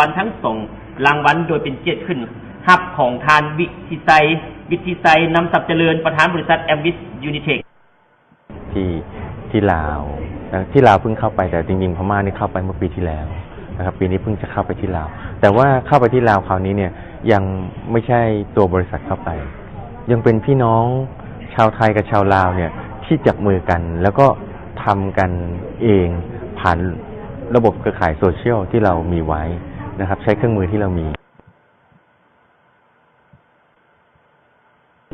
ວັນທັງສອງລາງວັນ ໂດຍເປັນກຽດຂຶ້ນຮັບຂອງທ່ານ ວິທິໄຊ ວິທິໄຊ ນຳຊັບຈະເລີນ ປະທານບໍລິສັດ ແອມວິສ ຢູນິເທັກ ທີ່ ທີ່ລາວ ທີ່ລາວເພິ່ງເຂົ້າໄປ ແຕ່ຈິງໆ ພະມ້ານີ້ເຂົ້າໄປເມື່ອປີທີ່ແລ້ວນະຄັບ ປີນີ້ເພິ່ງຈະເຂົ້າໄປທີ່ລາວ ແຕ່ວ່າເຂົ້າໄປທີ່ລາວຄາວນີ້ເນຍ ຍັງໄມ່ໃຊ່ຕົວບໍລິສັດເຂົ້າໄປ ຍັງເປັນພີ່ນ້ອງຊາວໄທກັບຊາວລາວເນຍ ທີ່ຈັບມືກັນ ແລ້ວກໍທຳກັນເອງ ຜ່ານລະບົບເຄືອຂ່າຍໂຊຊຽວທີ່ເຮົາມີໄວ້ນະຄັບ ໃຊ້ເຄື່ອງມືທີ່ເຮົາມີ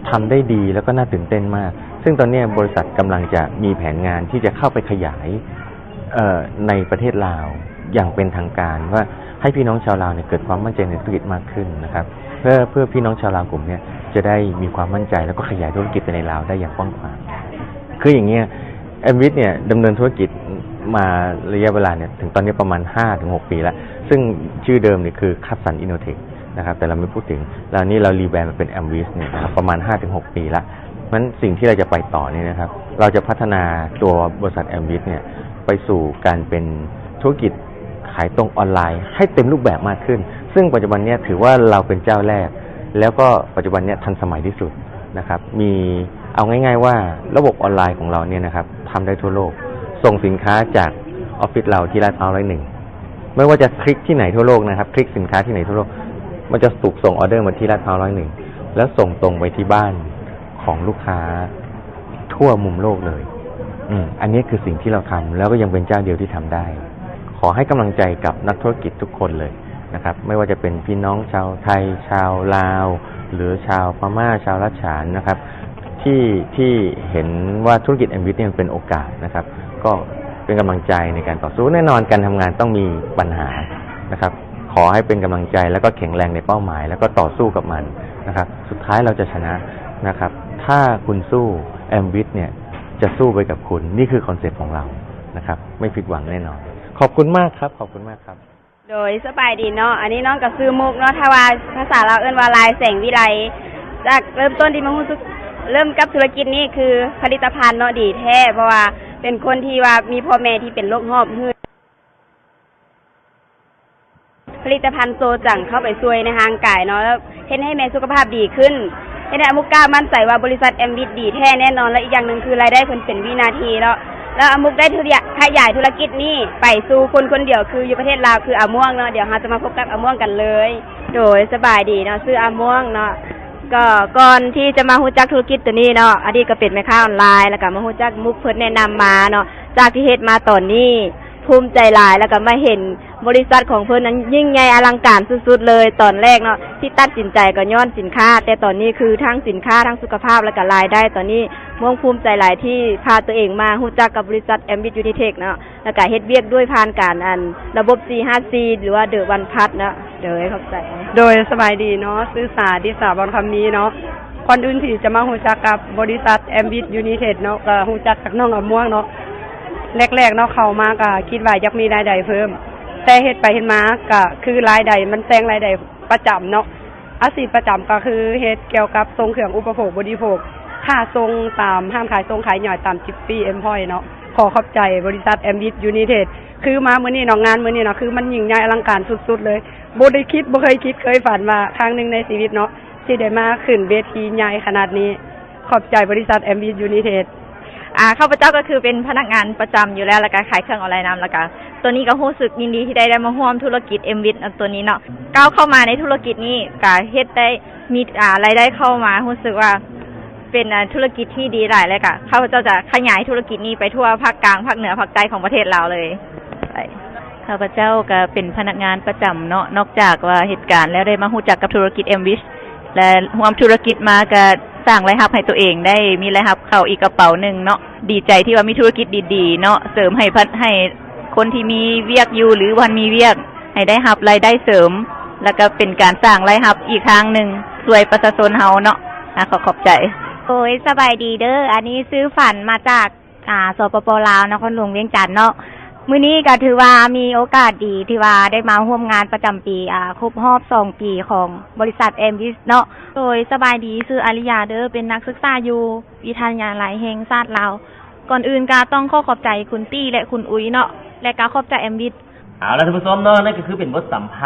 ທຳໄດ້ດີ ແລ້ວກໍໜ້າຕື່ນເຕັ້ນມາກ ຊຶ່ງຕອນເນຍບໍລິສັດກຳລັງຈະມີແຜນງານທີ່ຈະເຂົ້າໄປຂະຫຍາຍ ເອີ ໃນປະເທດລາວຢ່າງເປັນທາງການ ວ່າໃຫ້ພີ່ນ້ອງຊາວລາວເນຍເກີດຄວາມໝັ້ນໃຈໃນທຸລະກິດມາກຂຶ້ນນະຄັບ ເພື່ອ ເພື່ອພີ່ນ້ອງຊາວລາວກຸ່ມເນຍຈະໄດ້ມີຄວາມໝັ້ນໃຈ ແລ້ວກໍຂະຫຍາຍທຸລະກິດໄປໃນລາວໄດ້ຢ່າງກວ້າງຂວາງ. ຄືຢ່າງເນຍ ແອມວິສເນຍດຳເນີນທຸລະກິດມາໄລຍະເວລາເນຍ ເຖິງຕອນເນຍປະມານຫ້າເຖິງຫົກປີແລ້ວ ຊຶ່ງຊື່ເດີມເນຍຄື ຄັດສັນ ອິນໂນເທັກ ນະຄັບ ແຕ່ເຮົາໄມ່ໄດ້ພູດເຖິງ ແລ້ວນີ້ເຮົາຣີແບຣນມາເປັນ ແອມວິສ ເນຍນະຄັບ ປະມານຫ້າເຖິງຫົກປີລະ. ມັນ ສິ່ງທີ່ເຮົາຈະໄປຕໍ່ນີ້ນະຄັບ ເຮົາຈະພັດທະນາຕົວບໍລິສັດ ແອມວິສ ເນຍ ໄປສູ່ການເປັນທຸລະກິດຂາຍຕົງອອນລາຍໃຫ້ເຕັມຮູບແບບມາກຂຶ້ນ ຊຶ່ງປັດຈຸບັນເນຍຖືວ່າເຮົາເປັນເຈົ້າແລກ ແລ້ວກໍປັດຈຸບັນເນຍທັນສະໄໝທີ່ສຸດນະຄັບ ມີ ເອົາງ່າຍໆວ່າລະບົບອອນລາຍຂອງເຮົາເນຍນະຄັບ ທຳໄດ້ທົ່ວໂລກ ສົ່ງສິນຄ້າຈາກອອບຟິດເຮົາທີ່ລາດພຮ້າວຮ້ອຍໜຶ່ງ ໄມ່ວ່າຈະຄລິກທີ່ໄຫນທົ່ວໂລກນະຄັບ ຄລິກສິນຄ້າທີ່ໄຫນທົ່ວໂລກ ມັນຈະຖືກສົ່ງອອເດີມາທີ່ລາດພຮ້າວຮ້ອຍໜຶ່ງ ແລ້ວສົ່ງຕົງໄປທີ່ບ້ານຂອງລູກຄ້າທົ່ວມຸມໂລກເລີຍ. ອືມ ອັນນີ້ຄືສິ່ງທີ່ເຮົາທຳ ແລ້ວກໍຍັງເປັນເຈົ້າດຽວທີ່ທຳໄດ້. ຂໍໃຫ້ກຳລັງໃຈກັບນັກທຸລະກິດທຸກຄົນເລີຍນະຄັບ ໄມ່ວ່າຈະເປັນພີ່ນ້ອງຊາວໄທ, ຊາວລາວ ຫຼື ຊາວພະມ້າ, ຊາວລັດສະຖານນະຄັບ ທີ່ ທີ່ເຫັນວ່າທຸລະກິດ ແອມວິສ ເນຍມັນເປັນໂອກາດນະຄັບ ກໍເປັນກຳລັງໃຈໃນການຕໍ່ສູ້. ແນ່ນອນການທຳງານຕ້ອງມີບັນຫານະຄັບ ຂໍໃຫ້ເປັນກຳລັງໃຈ ແລ້ວກໍແຂງແຮງໃນເປົ້າໝາຍ ແລ້ວກໍຕໍ່ສູ້ກັບມັນນະຄັບ ສຸດທ້າຍເຮົາຈະຊະນະນະຄັບ ຖ້າຄຸນສູ້ ແອມວິສ ເນຍຈະສູ້ໄປກັບຄຸນ. ນີ້ຄືຄອນເຊັບຂອງເຮົານະຄັບ ໄມ່ຜິດຫວັງແນ່ນອນ. ຂອບຄຸນມາກຄັບ ຂອບຄຸນມາກຄັບ. ໂດຍ ສະບາຍດີເນາະ ອັນນີ້ນ້ອງກໍຊື່ມຸກເນາະ ຖ້າວ່າພາສາລາວເອີ້ນວ່າ ລາຍແສງວິໄລ. ຈາກເລີ່ມຕົ້ນທີ່ມາຮູ້ສຶກ ເລີ່ມກັບທຸລະກິດນີ້ຄືຜະລິດຕະພັນເນາະ ດີແທ້ ເພາະວ່າເປັນຄົນທີ່ວ່າມີພໍ່ແມ່ທີ່ເປັນໂລກຫອບຫືດ ຜະລິດຕະພັນໂຊຈັງເຂົ້າໄປຊ່ວຍໃນຮ່າງກາຍເນາະ ແລ້ວເຮັດໃຫ້ແມ່ສຸຂະພາບດີຂຶ້ນ ເຮັດໃຫ້ອາມຸກກ້າໝັ້ນໃຈວ່າບໍລິສັດ ແອມວິສ ດີແທ້ແນ່ນອນ ແລະ ອີກຢ່າງໜຶ່ງຄືລາຍໄດ້ເພິ່ນເປັນວິນາທີເນາະ ແລ້ວອາມຸກໄດ້ ຂະຫຍາຍທຸລະກິດນີ້ໄປສູ່ຄົນຄົນດຽວ ຄືຢູ່ປະເທດລາວ ຄືອາມ່ວງເນາະ. ດຽວເຮົາຈະມາພົບກັບອາມ່ວງກັນເລີຍ. ໂດຍ ສະບາຍດີເນາະ ຊື່ອາມ່ວງເນາະ ກໍກ່ອນທີ່ຈະມາຮູ້ຈັກທຸລະກິດໂຕນີ້ເນາະ ອະດີດກໍເປັນແມ່ຄ້າອອນລາຍ ແລ້ວກໍມາຮູ້ຈັກມຸກເພິ່ນແນະນຳມາເນາະ ຈາກທີ່ເຮັດມາຕອນນີ້ ພູມໃຈຫຼາຍ ແລ້ວກໍມາເຫັນບໍລິສັດຂອງເພິ່ນນັ້ນຍິ່ງໃຫຍ່ອະລັງການສຸດໆເລີຍ. ຕອນແລກເນາະ ທີ່ຕັດສິນໃຈກໍຍ້ອນສິນຄ້າ ແຕ່ຕອນນີ້ຄືທັງສິນຄ້າ ທັງສຸຂະພາບ ແລ້ວກໍລາຍໄດ້ ຕອນນີ້ມ່ວງພູມໃຈຫຼາຍທີ່ພາຕົວເອງມາຮູ້ຈັກກັບບໍລິສັດ ແອມວິສ ຢູນິເທັກ ເນາະ ແລ້ວກະເຮັດວຽກດ້ວຍຜ່ານການ ອັນ ລະບົບ ຊີ ຫ້າ ຊີ ຫຼືວ່າ ເດີ ວັນພັດ ເນາະ. ໂດຍ ຂອບໃຈ. ໂດຍ ສະບາຍດີເນາະ ຊື່ສາ ດິສາ ບອນຄຳມີເນາະ ກ່ອນອື່ນທີ່ຈະມາຮູ້ຈັກກັບບໍລິສັດ ແອມວິສ ຢູນິເທັກ ເນາະ ກໍຮູ້ຈັກຈາກນ້ອງອາມ່ວງເນາະ ແລກໆເນາະ ເຂົ້າມາກໍຄິດວ່າຢາກມີລາຍໄດ້ເພີ່ມ ແຕ່ເຮັດໄປເຮັດມາກໍຄືລາຍໄດ້ມັນແຊງລາຍໄດ້ປະຈຳເນາະ ອາຊີບປະຈຳກໍຄືເຮັດກ່ຽວກັບສົ່ງເຄື່ອງອຸປະໂພກບໍລິໂພກ ຄ່າສົ່ງຕາມຮ້ານຂາຍສົ່ງຂາຍຍ່ອຍ ຕາມຈິບປີ້ ເອັມພອຍ ເນາະ. ຂໍຂອບໃຈບໍລິສັດ ແອມວິສ ຢູນິເທັກ ຄືມາມື້ນີ້ເນາະ ງານມື້ນີ້ເນາະ ຄືມັນຍິ່ງໃຫຍ່ອະລັງການສຸດໆເລີຍ ບໍ່ໄດ້ຄິດ ບໍ່ເຄີຍຄິດເຄີຍຝັນວ່າຄັ້ງໜຶ່ງໃນຊີວິດເນາະ ຊິໄດ້ມາຂຶ້ນເວທີໃຫຍ່ຂະໜາດນີ້. ຂອບໃຈບໍລິສັດ ແອມວິສ ຢູນິເທັກ. ອາ ຂ້າພະເຈົ້າກໍຄືເປັນພະນັກງານປະຈຳຢູ່ແລ້ວ ແລ້ວກໍຂາຍເຄື່ອງອອນລາຍນຳ ແລ້ວກໍໂຕນີ້ກໍຮູ້ສຶກຍິນດີທີ່ໄດ້ ໄດ້ມາຮ່ວມທຸລະກິດ ແອມວິສ ໂຕນີ້ເນາະ ກ້າວເຂົ້າມາໃນທຸລະກິດນີ້ ກໍເຮັດໄດ້ມີ ອາ ລາຍໄດ້ເຂົ້າມາ ຮູ້ສຶກວ່າເປັນ ອາ ທຸລະກິດທີ່ດີຫຼາຍ ແລ້ວກໍຂ້າພະເຈົ້າຈະຂະຫຍາຍທຸລະກິດນີ້ໄປທົ່ວພາກກາງ, ພາກເໜືອ, ພາກໃຕ້ຂອງປະເທດລາວເລີຍ. ຂ້າພະເຈົ້າກໍເປັນພະນັກງານປະຈຳເນາະ, ນອກຈາກວ່າເຮັດການແລ້ວ ໄດ້ມາຮູ້ຈັກກັບທຸລະກິດ ແອມວິສ ແລະ ຮ່ວມທຸລະກິດມາກໍສ້າງລາຍຮັບໃຫ້ຕົວເອງ ໄດ້ມີລາຍຮັບເຂົ້າອີກກະເປົາໜຶ່ງເນາະ. ດີໃຈທີ່ວ່າມີທຸລະກິດດີໆເນາະ ເສີມໃຫ້ ໃຫ້ຄົນທີ່ມີວຽກຢູ່ ຫຼື ບໍ່ທັນມີວຽກ ໃຫ້ໄດ້ຮັບລາຍໄດ້ເສີມ ແລ້ວກໍເປັນການສ້າງລາຍຮັບອີກທາງໜຶ່ງ ຊ່ວຍປະຊາຊົນເຮົາເນາະ. ອາ ຂໍຂອບໃຈ. ໂດຍ ສະບາຍດີເດີ ອັນນີ້ຊື່ຝັນ ມາຈາກ ອາ ສປປ ລາວ ນະຄອນຫຼວງວຽງຈັນເນາະ. ມື້ນີ້ກໍຖືວ່າມີໂອກາດດີທີ່ວ່າໄດ້ມາຮ່ວມງານປະຈຳປີ ອາ ຄົບຮອບສອງປີຂອງບໍລິສັດ ແອມວິສ ເນາະ. ໂດຍ ສະບາຍດີ ຊື່ອາລິຍາເດີ ເປັນນັກສຶກສາຢູ່ວິທະຍາໄລແຫ່ງຊາດລາວ. ກ່ອນອື່ນກໍຕ້ອງຂໍຂອບໃຈຄຸນຕີ້ ແລະ ຄຸນອຸ້ຍເນາະ ແລະ ກໍຂອບໃຈ ແອມວິສ. ເອົາລະທ່ານຜູ້ຊົມເນາະ, ນັ້ນກໍຄືເປັນບົດສຳພ